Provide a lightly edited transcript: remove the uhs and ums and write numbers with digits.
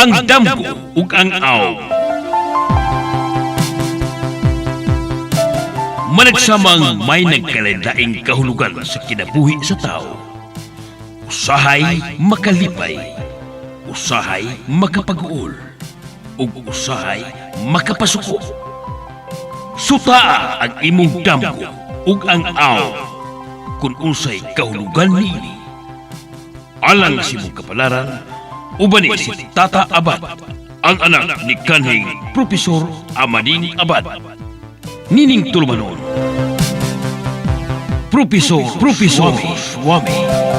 Ang Damgo ug ang Aw. Managsamang may nagkalain kahulugan sa kinabuhi sa tao. Usahay makalipay, usahay makapag-uol, ug usahay makapasuko. Sutaa ang imong damgo ug ang aw kung unsay kahulugan niini. Alang sa imong kapalaran, uban ni si Tata Abad, ang anak ni kanhing Propesor Amading Abad. Nining tulumanon, Propesor Propesor Swami.